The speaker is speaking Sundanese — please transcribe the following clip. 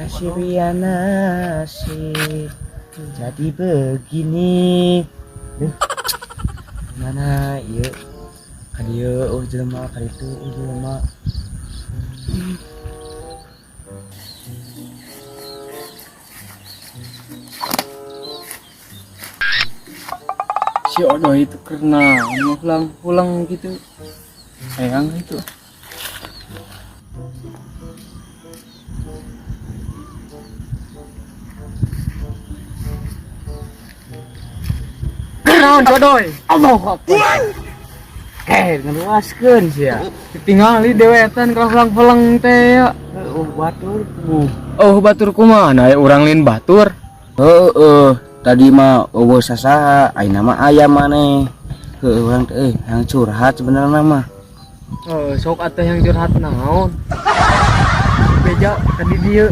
Nasib ya nasib, jadi begini. Duh, mana ieu? Ka dieu euweuh jelema, ka ditu euweuh jelema. Si Odo itu karena mau pulang-pulang gitu. Sayang itu. Kenaon Odoy? Allahu Akbar. Eh, ngeluaskeun sia. Ditinggali dewetan kalau pulang-pulang teh ya. Heuh, batur ku. Oh, batur kumaha ya urang lain batur. Heeh, tadi mah euweuh sasaha, ayeuna mah aya maneh. Heuh, urang teh euy, hayang curhat sebenarnya mah. Oh, sok atuh yang curhat naon. Beja tadi dieu.